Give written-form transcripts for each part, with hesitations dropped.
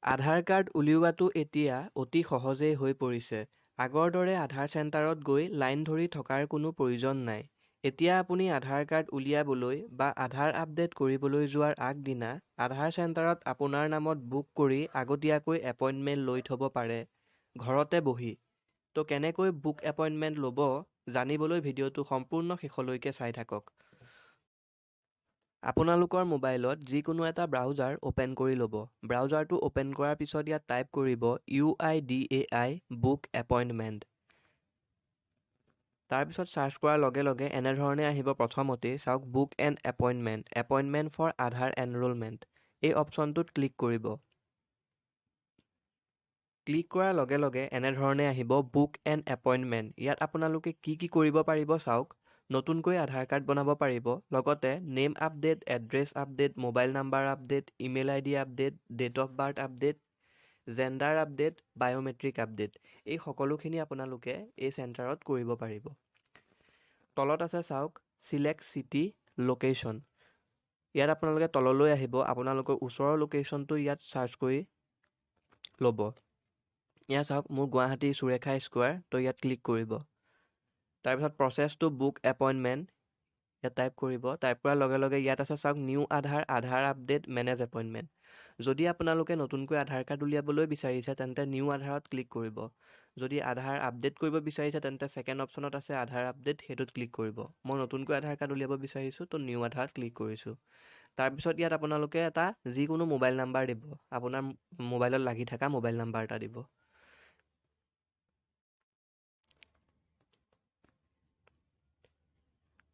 আধাৰ card উলিওৱাটো এতিয়া অতি সহজেই হৈ পৰিছে। আগৰ দৰে আধাৰ চেণ্টাৰত গৈ লাইন ধৰি থকাৰ কোনো প্ৰয়োজন নাই। এতিয়া আপুনি আধাৰ কাৰ্ড উলিয়াবলৈ বা আধাৰ আপডেট কৰিবলৈ যোৱাৰ আগদিনা আধাৰ চেণ্টাৰত আপোনাৰ নামত বুক কৰি আগতীয়াকৈ এপইণ্টমেণ্ট লৈ থ'ব পাৰে ঘৰতে বহি। তো কেনেকৈ বুক এপইণ্টমেণ্ট ল'ব জানিবলৈ ভিডিঅ'টো সম্পূৰ্ণ শেষলৈকে চাই থাকক। আপোনালোকৰ মোবাইলত যিকোনো এটা ব্ৰাউজাৰ অ'পেন কৰি ল'ব। ব্ৰাউজাৰটো অ'পেন কৰাৰ পিছত ইয়াত টাইপ কৰিব UIDAI book appointment. তাৰপিছত চাৰ্চ কৰাৰ লগে লগে এনেধৰণে আহিব। প্ৰথমতেই চাওক book an appointment, appointment for Aadhaar enrolment, এই অপশ্যনটোত ক্লিক কৰিব। ক্লিক কৰাৰ লগে লগে এনেধৰণে আহিব বুক এন এপইণ্টমেণ্ট। ইয়াত আপোনালোকে কি কি কৰিব পাৰিব চাওক। নতুনকৈ আধাৰ কাৰ্ড বনাব পাৰিব, লগতে name update, address update, mobile number update, email ID update, date of birth update, gender update, biometric update, এই সকলোখিনি আপোনালোকে এই চেণ্টাৰত কৰিব পাৰিব। তলত আছে চাওক চিলেক্ট চিটি লোকেশ্যন। ইয়াত আপোনালোকে তললৈ আহিব, আপোনালোকৰ ওচৰৰ লোকেশ্যনটো ইয়াত চাৰ্চ কৰি ল'ব। ইয়াত চাওক মোৰ গুৱাহাটী সুৰেখা স্কোৱাৰ, তো ইয়াত ক্লিক কৰিব। তাৰপিছত প্ৰচেছ টু বুক এপইণ্টমেণ্ট ইয়াত টাইপ কৰিব। টাইপ কৰাৰ লগে লগে ইয়াত আছে চাওক new Aadhaar, Aadhaar update, manage appointment. যদি আপোনালোকে নতুনকৈ আধাৰ কাৰ্ড উলিয়াবলৈ বিচাৰিছে তেন্তে নিউ আধাৰত ক্লিক কৰিব। যদি আধাৰ আপডেট কৰিব বিচাৰিছে তেন্তে ছেকেণ্ড অপশ্যনত আছে আধাৰ আপডেট, সেইটোত ক্লিক কৰিব। মই নতুনকৈ আধাৰ কাৰ্ড উলিয়াব বিচাৰিছোঁ, তো নিউ আধাৰত ক্লিক কৰিছোঁ। তাৰপিছত ইয়াত আপোনালোকে এটা যিকোনো মোবাইল নাম্বাৰ দিব, আপোনাৰ মোবাইলত লাগি থকা মোবাইল নাম্বাৰ এটা দিব।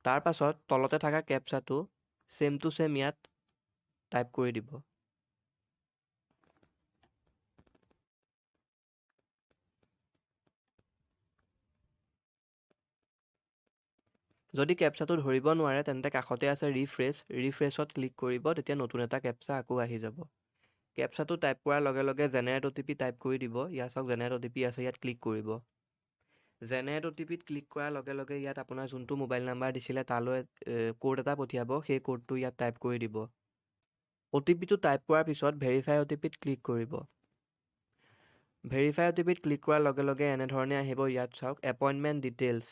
তাৰপাছত তলতে থকা কেপচাটো ছেম টু ছেম ইয়াত টাইপ কৰি দিব। যদি কেপচাটো ধৰিব নোৱাৰে তেন্তে কাষতে আছে ৰিফ্ৰেছ, ৰিফ্ৰেছত ক্লিক কৰিব, তেতিয়া নতুন এটা কেপচা আকৌ আহি যাব। কেপচাটো টাইপ কৰাৰ লগে লগে জেনেৰেট অ' টি পি টাইপ কৰি দিব। ইয়াত চাওক জেনেৰেট অ' টি পি আছে, ইয়াত ক্লিক কৰিব। জেনেৰেট অ' টি পিত ক্লিক কৰাৰ লগে লগে ইয়াত আপোনাৰ যোনটো মোবাইল নাম্বাৰ দিছিলে তালৈ ক'ড এটা পঠিয়াব, সেই ক'ডটো ইয়াত টাইপ কৰি দিব। অ' টি পিটো টাইপ কৰাৰ পিছত ভেৰিফাই অ' টি পিত ক্লিক কৰিব। ভেৰিফাই অ' টি পিত ক্লিক কৰাৰ লগে লগে এনেধৰণে আহিব। ইয়াত চাওক এপইণ্টমেণ্ট ডিটেইলছ,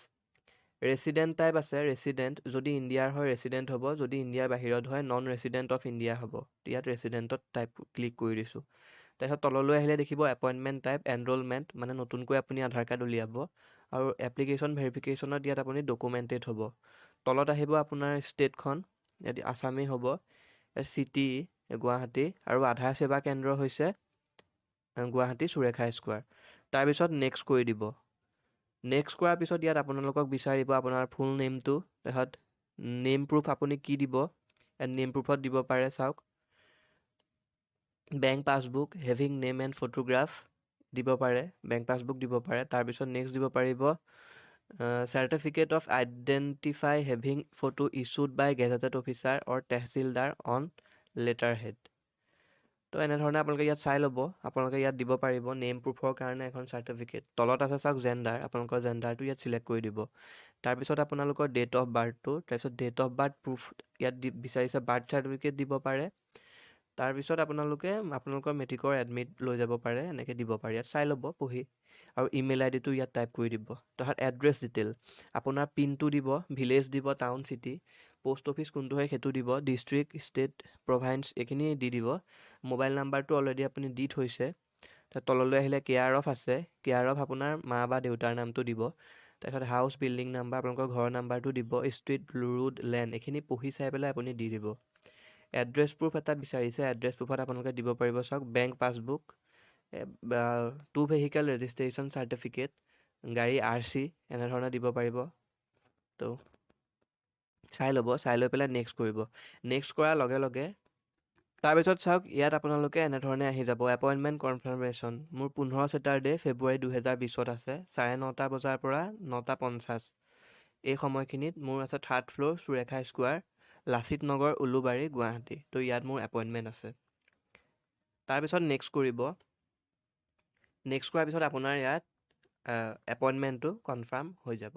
ৰেচিডেণ্ট টাইপ আছে ৰেচিডেণ্ট, যদি ইণ্ডিয়াৰ হয় ৰেচিডেণ্ট হ'ব, যদি ইণ্ডিয়াৰ বাহিৰত হয় নন ৰেচিডেণ্ট অফ ইণ্ডিয়া হ'ব। ইয়াত ৰেচিডেণ্টত টাইপ ক্লিক কৰি দিছোঁ। তাৰপিছত তললৈ আহিলে দেখিব এপইণ্টমেণ্ট টাইপ এনৰলমেণ্ট, মানে নতুনকৈ আপুনি আধাৰ কাৰ্ড উলিয়াব, আৰু এপ্লিকেশ্যন ভেৰিফিকেশ্যনত ইয়াত আপুনি ডকুমেণ্টেড হ'ব। তলত আহিব আপোনাৰ ষ্টেটখন, ইয়াত আছামেই হ'ব, চিটি গুৱাহাটী, আৰু আধাৰ সেৱা কেন্দ্ৰ হৈছে গুৱাহাটী সুৰেখা স্কোৱাৰ। তাৰপিছত নেক্সট কৰি দিব। নেক্সট কৰাৰ পিছত ইয়াত আপোনালোকক বিচাৰিব আপোনাৰ ফুল নেমটো, তাৰপিছত নেম প্ৰুফ আপুনি কি দিব, ইয়াত নেম প্ৰুফত দিব পাৰে চাওক bank passbook having name and photograph দিব পাৰে, বেংক পাছবুক দিব পাৰে। তাৰপিছত নেক্সট দিব পাৰিব certificate of identify having photo issued by gazetted officer or tehsildar on letter head. তো এনেধৰণে আপোনালোকে ইয়াত চাই ল'ব, আপোনালোকে ইয়াত দিব পাৰিব নেম প্ৰুফৰ কাৰণে এখন চাৰ্টিফিকেট। তলত আছে চাওক জেণ্ডাৰ, আপোনালোকৰ জেণ্ডাৰটো ইয়াত চিলেক্ট কৰি দিব। তাৰপিছত আপোনালোকৰ ডেট অফ বাৰ্থটো, তাৰপিছত ডেট অফ বাৰ্থ প্ৰুফ ইয়াত বিচাৰিছে বাৰ্থ চাৰ্টিফিকেট দিব পাৰে। তাৰপিছত আপোনালোকে আপোনালোকৰ মেট্ৰিকৰ এডমিট লৈ যাব পাৰে, এনেকৈ দিব পাৰে, ইয়াত চাই ল'ব পঢ়ি। আৰু ইমেইল আই ডিটো ইয়াত টাইপ কৰি দিব। তাৰপিছত এড্ৰেছ ডিটেইল, আপোনাৰ পিনটো দিব, ভিলেজ দিব, টাউন চিটি, প'ষ্ট অফিচ কোনটো হয় সেইটো দিব, ডিষ্ট্ৰিক্ট, ষ্টেট, প্ৰভাইন্স এইখিনি দি দিব। মোবাইল নাম্বাৰটো অলৰেডি আপুনি দি থৈছে। তললৈ আহিলে কেয়াৰ অফ আছে, কেয়াৰ অফ আপোনাৰ মা বা দেউতাৰ নামটো দিব। তাৰপিছত হাউচ বিল্ডিং নাম্বাৰ, আপোনালোকৰ ঘৰৰ নাম্বাৰটো দিব, ষ্ট্ৰীট, ৰোড, লেন এইখিনি পঢ়ি চাই পেলাই আপুনি দি দিব। এড্ৰেছ প্ৰুফ এটা বিচাৰিছে, এড্ৰেছ প্ৰুফত আপোনালোকে দিব পাৰিব চাওক bank passbook, two vehicle registration certificate, গাড়ী আৰ চি এনেধৰণে দিব পাৰিব। তো চাই ল'ব, চাই লৈ পেলাই নেক্সট কৰিব। নেক্সট কৰাৰ লগে লগে তাৰপিছত চাওক ইয়াত আপোনালোকে এনেধৰণে আহি যাব এপইণ্টমেণ্ট কনফাৰ্মেশ্যন। মোৰ 15 ছেটাৰডে ফেব্ৰুৱাৰী 2020ত আছে 9:30 বজাৰ পৰা 9:50, এই সময়খিনিত মোৰ আছে third floor Surekha square, Lachit নগৰ, উলুবাৰী, গুৱাহাটী। তো ইয়াত মোৰ এপইণ্টমেণ্ট আছে। তাৰপিছত নেক্সট কৰিব। নেক্সট কৰাৰ পিছত আপোনাৰ ইয়াত এপইণ্টমেণ্টটো কনফাৰ্ম হৈ যাব।